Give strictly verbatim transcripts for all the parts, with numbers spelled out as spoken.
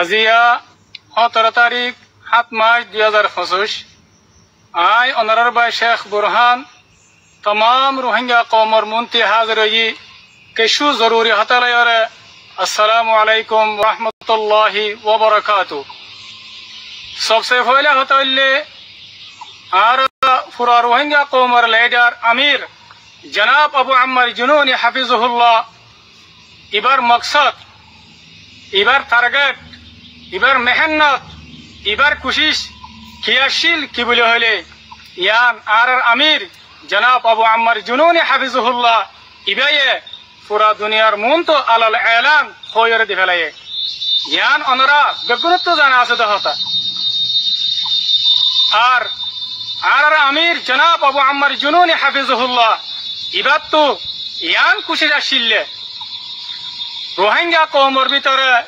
Aziya hóñtoro tarík, háñt mac, dui házar foñsíc. Aññí onorár bái Cék Burhán, tamám Ruháingga koumor muúntu házir óiyi, kessú zoruri hotá loiyóre, Assalámu aláikum warahmatulláhi wabarakátuhu. Sobse foóila hotá óilde, añára fura Ruháingga koumor leidar amir, janáb Abu Ammar Junúni háfizuhullá, ibár moksód, ibár target, ibár mehénnot, ibár kucíc ki accíl ki buli hoilé, yián añárár amir janáb Abu Ammar Junúni háfizuhullá ibáye fura duniyar muúntu alal elan hoóiyoré difélaiyé. Yián onorá beggúnottú zana asé dé hotá. Ar añárár amir janáb Abu Ammar Junúni háfizuhullá ibáttu yián kucíc accíl dé, Ruháingga koumor bútore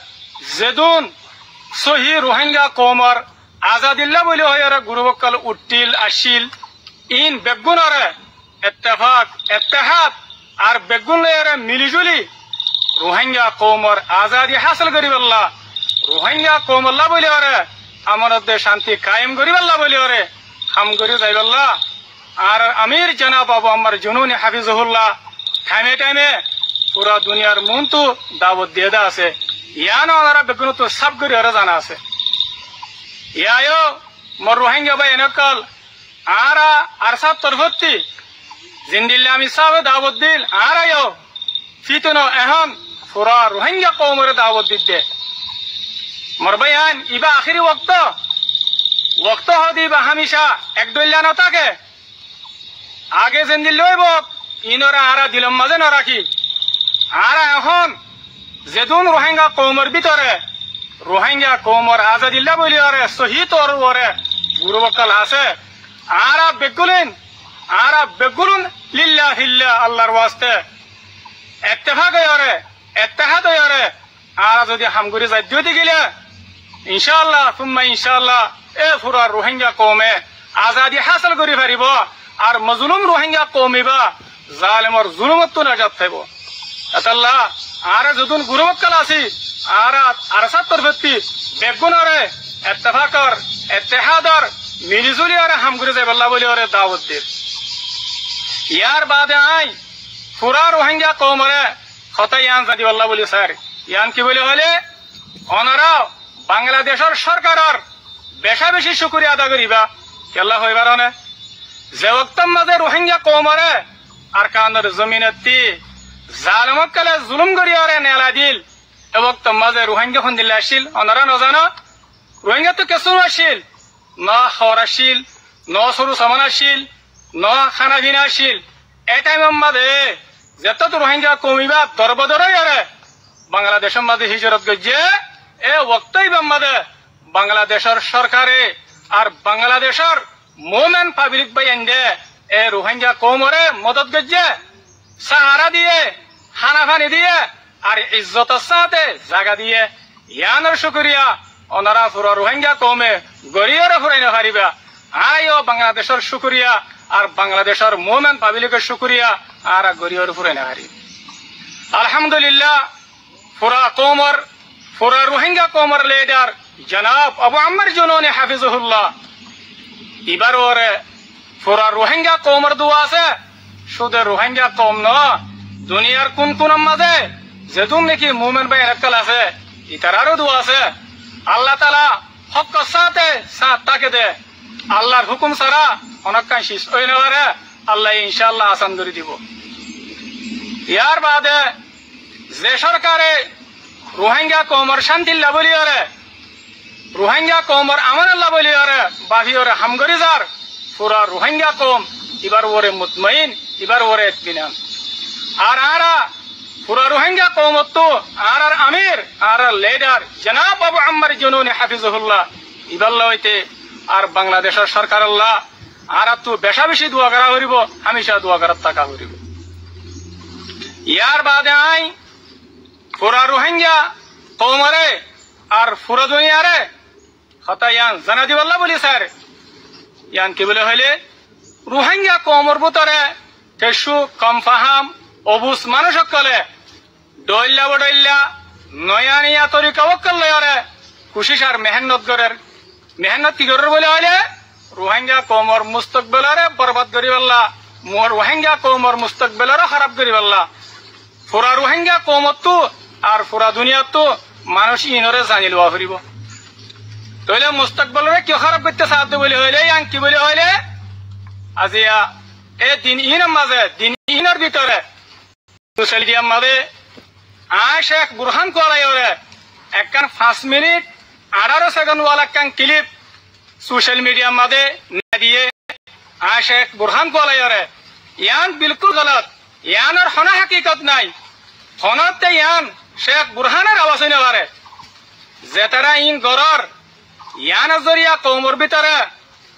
zedún sóhi Ruháingga koumor azadilla buli hoiyóre gurúf ókkol uththíl accíl, iín beggúnoré ettefak, ettehád, ar beggún loiyóre milizúli Ruháingga koumor azadi hásil goríbolla, Ruháingga koumolla buli hoiyóre amonot dé cánti kaim goríbolla buli hoiyóre ham gorí zaibólla añárár amir janáb Abu Ammar Junúni háfizuhullá thaime thaime fura duniyar muúntu dawot diyé dé asé. Yián onorá beggúnottú sáf goríyoré zana asé. Yá yó mor Ruháingga báiyain ókkol, añára ARSAr torfóttu zendilla amir sábe dawot diíl, añára yó fítuno ehón fura Ruháingga koumoré dawot diddé. Mor báiyain, ibá akéri woktó, woktó hoóde ibá hámicá ek dhoilla no táke. Age zendilla óibo, iínoré añára dilor mazé no rakí. Añára ehón zedún Ruháingga koumor bútore Ruháingga koumor azadilla buli hoiyóre sóhi tor uore gurúf ókkol asé, añára beggúlin, añára beggúlin lilla filla Allar waste ettefak óiyoré, ettehád óiyoré, añára zodi ham gorí zaidde ói tákile, incáalla, fúmma incáalla, e fura Ruháingga koume azadi hásil gorí faribó, ar mozulúm Ruháingga koum ibá zalemor zulúmottú najat faibo. Etálla añára zedún gurúf ókkol así, añára ARSAr torfóttu beggúnoré ettefakor, ettehádor, milizúliyoré ham gorí zaibólla buli hoiyóre dawot dir. Yár baade aññí fura Ruháingga koumoré hotá yián zani dibólla buli sair. Yián ki buli hoilé, onorá Bangladecór sórkaror becá-becí cúkuriya ada goríba. Kiyólla hoibar óne? Ze woktór mazé Ruháingga koumoré Arkanor zominottú zalem ókkole zulúm goríyoré nelai diíl, e woktór mazé Ruháingga hondilla accíl, onorá no zano? Ruháinggattu kessú no accíl. No hoor accíl, no sóru saman accíl, no hána-fina accíl. E thaimor mazé zetót Ruháingga koum ibá dorbodor óiyoré Bangladecór mazé híjorot goijjé, e woktór ibár mazé Bangladecór sórkare ar Bangladecór muúmen fablik báiyainde e Ruháingga koumoré modot goijjé, sahára diyé, hána-fani diyé, ar izzotor sáñte zaga diyé. Yiánor cúkuriya onorá fura Ruháingga koume goríyoré furai no faribá. Añára yó Bangladecór cúkuriya ar Bangladecór muúmen fablikor cúkuriya añára goríyoré furai no farí. Alhamdulilla, fura koumor, fura Ruháingga koumor lidar janab Abu Ammar Jununi háfizuhulla, ibár uore fura Ruháingga koumor dua asé. Cúde Ruháingga koum no, duniyar kun-kunor mazé zedún niki muúmen báiyain ókkol asé, itaráro dua asé. Allataala hókkor sáñte sáñt táke dé. Allar húkum sára honókkan cis ói no faré. Allaye incáalla asan gorí dibou. Yár baade ze sórkare Ruháingga koumor cántilla bóliyoré, Ruháingga koumor amanolla bóliyoré báfiyoré ham gorí zar, fura Ruháingga koum ibár uore mutmain, ibár uore itminan. Ar añára fura Ruháingga koumottú añárár amir, añárár lidar janab Abu Ammar Jununi háfizuhulla, ibálla óite ar Bangladecór sórkarolla añáráttu becá-becí dua gorá foribóu, hámicá dua gorát táka foribóu. Yár baade aññí fura Ruháingga koumoré ar fura duniyaré hotá yián zanai dibálla bóli sair. Yián ki bóli hoilé, Ruháingga koumor bútore kessú kom faham, obuz manúic ókkolé dhoilla-bodhoilla, noya-niya torika ókkol loiyoré kucíc ar mehénnot gorér. Mehénnot ki gorér bóli hoilé, Ruáingga koumor mustokbeloré borbad goríbolla, Ruáingga koumor mustokbeloré hóraf goríbolla. Fura Ruáingga koumottú ar fura duniyattú manúic iínoré zani luwa foribó. Tóile mustokbeloré kiyó hóraf goitté saádde bóli hoilé, yían ki bóli hoilé, aziya e din iínor mazé, din iínor bútore social mediar mazé aññí Cék Burhán Kualayoré ekkán fañs minit añçáro sekend wala ekkán kilip social mediar mazé nediyé, aññí Cék Burhán Kualayoré, yían bilkúl golot, yíanor honó hákikot nái, honótte yían Cék Burhánor awas ói nofaré. Zetará iín gorér, yíanor zoriya koumor bútore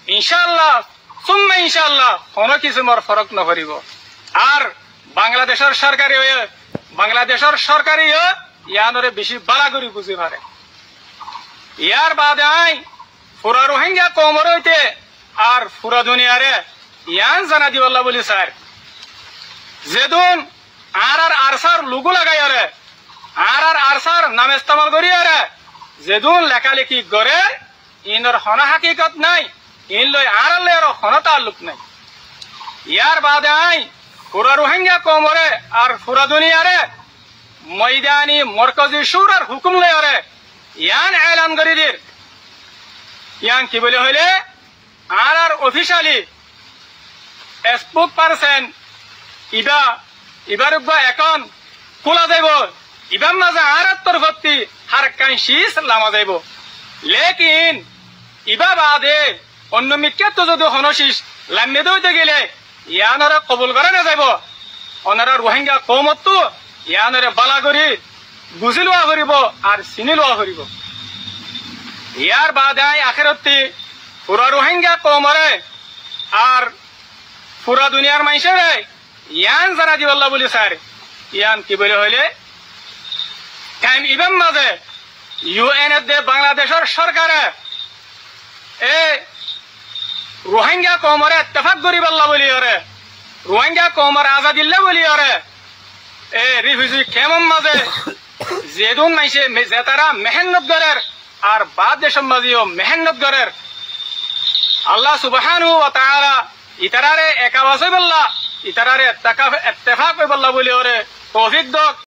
incálla, súmma incálla, honó kisímor forók noforibó. Ar Bangladecór sórkare yó, Bangladecór sórkare yó yíanoré bicí bála gorí buzí faré. Yárbaade aññí fura Ruáingga koumor óite ar fura duniyaré yían zanai dibolla bóli sair. Zedún añárar ARSAr lugó lagaiyoré, añárar ARSAr nam estemal goríyoré zedún lekáleki gorér, iínor honó hákikot nái, iín loi añárar loi aró honó taalluk nái. Yárbaade aññí fura Ruáingga koumoré ar fura duniyaré moidani morkozi cúror húkum loiyoré yían elan gorí dir. Yían ki bóli hoilé, añárar officially spokesperson ibá, ibár uggwá account kúla zaibou, ibár mazé añárar torfótti hár ekkán cíz lama zaibou. Lékin ibá baade oinno mikkáttu zodi honó cíz laimma de óite gelé, yíanoré kobul gorá nozaibou. Onorá Ruáingga koumottú yíanoré bála gorí buzí luwa foribó ar siní luwa foribó. Yárbaade aññí akérotti fura Ruáingga koumoré ar fura duniyar maincóre yían zanai dibolla bóli sair. Yían ki bóli hoilé, thaim ibár mazé UN edde Bangladecór sórkare e Ruáingga koumoré ettefak goríbolla bóliyoré, Ruáingga koumor azadilla bóliyoré, e refugee kemor mazé zedún maincé me-, zetará mehénnot gorér, ar baár decór mazé yó mehénnot gorér. Allah subhánahu wa taala itaráre ek awas óibolla, itaráre etteka-, ettefak óibolla bóliyoré toufik douk.